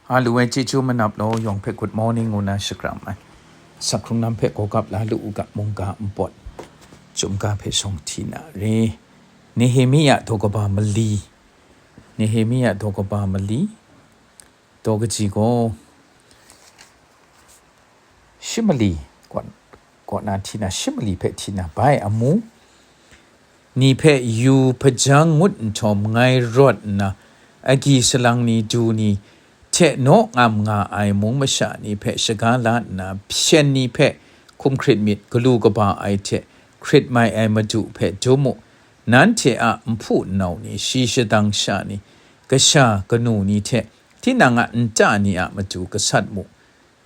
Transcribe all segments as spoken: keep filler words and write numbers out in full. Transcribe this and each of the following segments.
Alu ai chyeju manap law, yawng hpe good morning ngu na shakram ai. Sakhkrung lam hpe gawgap la lu u ga, mungga npawt, chyum ga hpe shawng hti na re. Nehemia daw kaba mali. Nehemia daw kaba mali. Daw kaji gaw, Shimali kaw, kaw na hti na, Shimali hpe hti na bai amu ni hpe yu hpajang ngut nhtawm, ngai rawt nna, agyi salang ni, du ni hte naw ngam nga ai mung masha ni hpe shaga la nna, hpyen ni hpe hkum hkrit myit, galu kaba ai hte hkrit mai ai Madu hpe dum u. Nanhte a nhpu nnau ni, shi shadang sha ni, kasha kanu ni hte tinang a nta ni a matu gasat mu,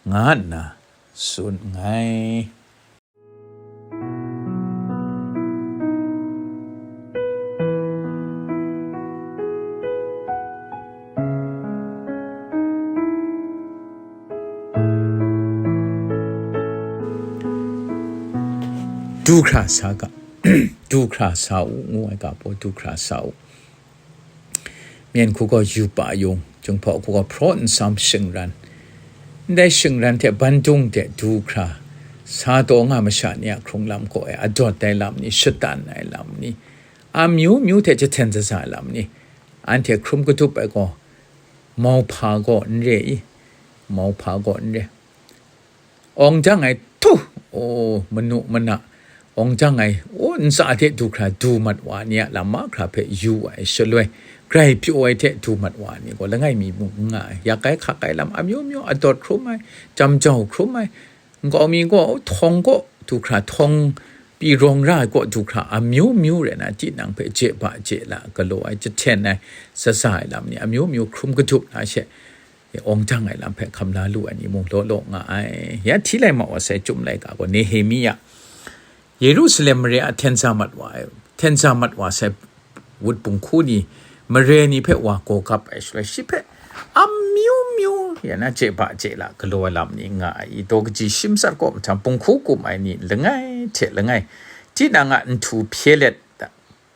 nga nna tsun nngai. Du hkra sa ga, du hkra sa u, ngu ai ga baw, du hkra sa u. Myen hku gaw yupa yung, Jinghpaw hku gaw hpraw nsam shingran. Ndai shingran hte bandung de du hkra sa taw nga masha ni a hkrung lam gaw e, adawt ai lam ni, shatan ai lam ni, amyu myu hte jahten zaza ai lam ni, anhte hkrum kadup ai gaw, mauhpa gaw n re i, mauhpa gaw n re. Awng jang ai, tu, o, manu mana, awng jang ai, o, ntsa de du hkra du mat wa ni a lam mahkra hpe yu ai shaloi, grai pyaw ai hte du mat wa ni gaw langai mi mung n nga ai, yak ai hkak ai lam amyu myu adawt hkrum ai, jam jau hkrum ai, nkau mi gaw htawng gaw du hkra htawng pyi rawng ra ai kaw du hkra amyu myu rai na, tinang hpe je ba je la galaw ai, jahten ai, zaza ai lam ni amyu myu hkrum kadup na she, awng jang ai lam hpe hkam la lu ai ni mung law law nga ai. Ya hti lai ma wa sai, Chyum Laika gaw Nehemia Yerusalem mare a hten za mat wa ai, hten za mat wa sai wut bunghku ni, mare ni hpe wa gaw gap ai shaloi, shi hpe amyu myu ya na je ba je la galaw ai lam ni nga ai. I daw kaji shi matsat kaw mahtang bunghku kum ai ni langai hte langai, tinang a nhtu hpye let,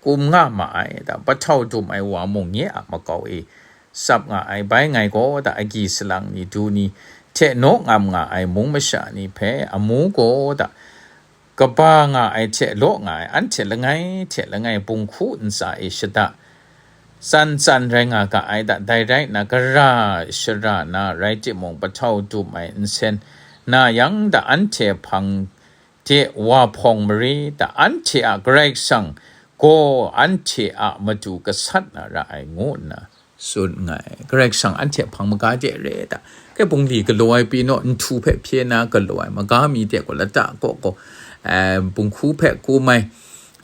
kum nga ma ai, da, bahtau dum ai wa mung nye a makau e tsap nga ai. Bai ngai gaw, da, agyi salang ni, du ni hte naw ngam nga ai mung masha ni hpe amu gaw, da, kaba nga ai hte law nga ai, anhte langai hte langai bunghku ntsa e shada tsan tsan rai nga ga ai, da, dai rai nna, gara shara na rai timung, bahtau dum ai nsen na yang, da, anhte hpang de wa hpawng mare, da, anhte a Karai Kasang gaw anhte a matu gasat na ra ai, ngu nna tsun nngai. Karai Kasang anhte hpang maga de re, da, kai bungli galaw ai pyi naw, nhtu hpe hpye na galaw ai, maga mi de gaw lata kaw gaw, eh, bunghku hpe kum ai,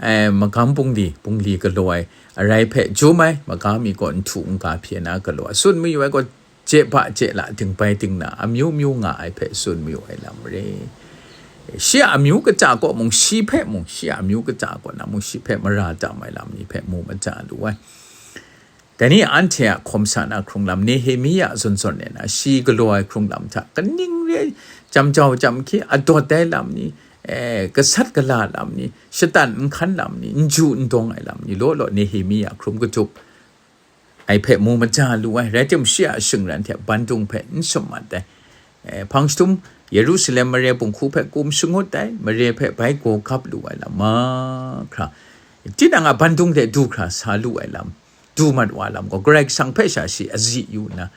eh, magam bungli, bungli galaw ai, arai hpe jum ai, maga mi gaw nhtu n-ga hpye na galaw ai, tsun mayu ai gaw, je ba je la, dingbai dingna, amyu myu nga ai hpe tsun mayu ai lam re. Shi a amyu kaja kaw mung, shi hpe mung, shi a amyu kaja kaw na mung, shi hpe mara tam ai lam ni hpe mu maja lu ai. Dai ni anhte a hkawm sa na hkrung lam, Nehemia zawn zawn e na, shi galaw ai hkrung lam hta kaning re ai, jam jau jam hkye, adawt ai lam ni, eh, gasat gala lam ni, shatan n hkan lam ni, n ju n dawng ai lam ni, law law Nehemia hkrum kajup ai hpe mu maja lu ai, rai timung, shi a shingran hte bandung hpe n shamat ai. Eh, hpang jahtum Yerusalem mare bunghku hpe kum shangut ai, mare hpe bai gaw gap lu ai lam mahkra, tinang a bandung hte du hkra sa lu ai lam, du mat wa lam gaw, Karai Kasang hpe sha shi azi yu nna,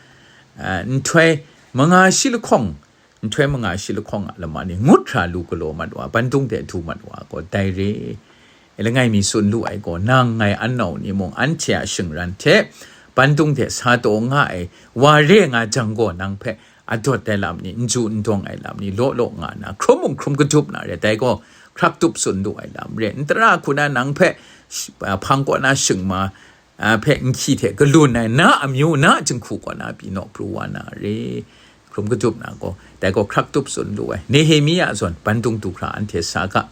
ah, nhtoi manga shi lahkawng, nhtoi manga shi lahkawng a lama ni ngut hkra lu galaw mat wa, bandung hte du mat wa gaw dai re. Langai mi tsun lu ai gaw, nang ngai an nau ni mung, anhte a shingran hte bandung hte sa taw nga ai wa re nga jang gaw, nang hpe adawt ai lam ni, n ju n dawng ai lam ni, law law nga nna, hkrum mung hkrum kajup na re, dai gaw hkrak tup tsun lu ai lam re. N tara hku na nang hpe sh-, a, hpang kaw na shingma, a, hpe nhki hte galun ai, na amyu, na jinghku kaw na pyi naw pru wa na re. Hkrum kajup na gaw, dai gaw hkrak tup tsun lu ai. Nehemia zawn bandung du hkra anhte sa ga.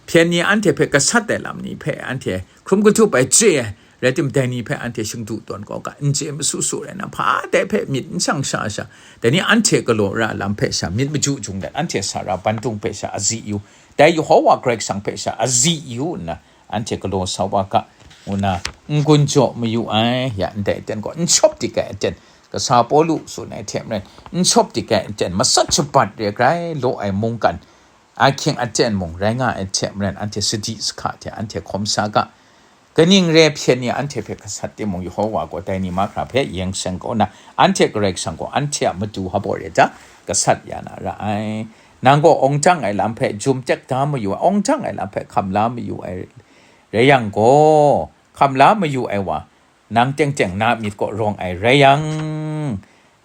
Hpyen ni anhte hpe gasat ai lam ni hpe anhte hkrum kajup ai, chye ai, rai timung, dai ni hpe anhte shingdu tawn kau ga, n chye masu su rai na, hpa dai hpe myit n shang sha sha, dai ni anhte galaw ra lam hpe sha myit maju jung let, anhte sa ra bandung hpe sha azi yu, dai Yehova Karai Kasang hpe sha azi yu nna, anhte galaw sa wa ga, ngu na n-gun jaw mayu ai. Ya ndai aten gaw n shawp dik ai aten, Kasa Pawlu tsun ai hte maren, n shawp dik ai aten, matsat shabat re grai law ai mungkan, ahkying aten mung rai nga ai hte maren, anhte sadi sahka hte anhte hkawm sa ga. Kaning re hpyen ni anhte hpe gasat timung, Yehowa gaw dai ni mahkra hpe yeng seng kau nna, anhte Karai Kasang gaw anhte a matu hpaw re hta gasat ya na ra ai. Nang gaw awng jang ai lam hpe jum tek da mayu ai, awng jang ai lam hpe hkam la mayu ai rai yang gaw, hkam la mayu ai wa, nang teng teng na myit kaw rawng ai rai yang,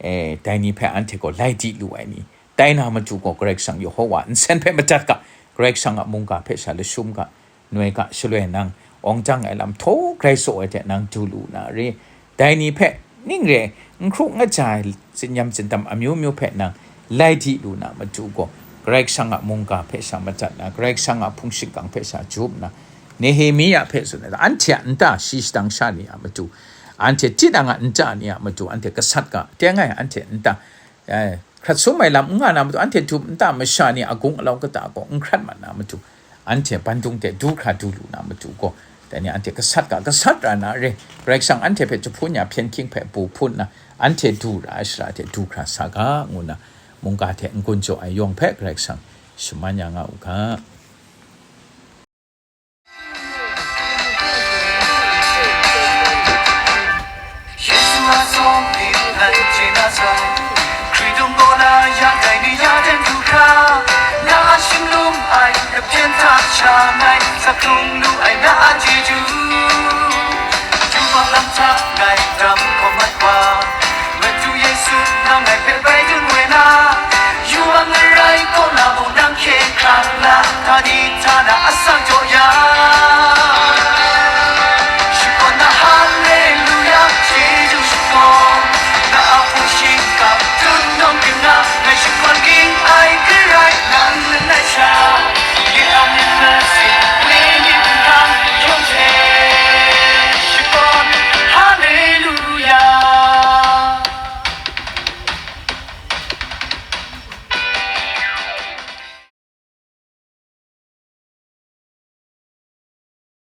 e, dai ni hpe anhte gaw lai di lu ai ni, tai na matu gaw Karai Kasang Yehowa nsen hpe madat ga, Karai Kasang a mungga hpe sha lashum ga, noi ga, shaloi nang awng jang ai lam htaw grai tsaw ai hte nang du lu na re. Dai ni hpe ning re, n hkru n kaja ai tsinyam tsindam amyu myu hpe nang lai di lu na matu gaw, Karai Kasang a mungga hpe sha madat na, Karai Kasang a hpung shingkang hpe sha jup na, Nehemia hpe tsun ai, anhte a nta shi shadang sha ni a matu, anhte tinang a nta ni a matu, anhte gasat ga, teng ai anhte nta, eh, hkrat sum ai lam n nga na matu, anhte dup nta masha ni a gung alau kata gaw n hkrat mat na matu, anhte bandung de du hkra du lu na matu gaw, dai ni anhte gasat ga, gasat ra na re, Karai Kasang anhte hpe jahpun ya hpyen hkying hpe bu hpun na, anhte du ra ai shara hte du hkra sa ga, ngu na, mungga hte n-gun jaw ai yawng hpe Karai Kasang shaman ya nga u ga. Yesu a sawng ning ngai chye na sai, Hkritung gaw na ya dai ni ya den du hkra, na a shinglung ai, na hpyen hta sha ngai, sa hkrung lu ai na a chyeju. Yubak lam hta ngai dam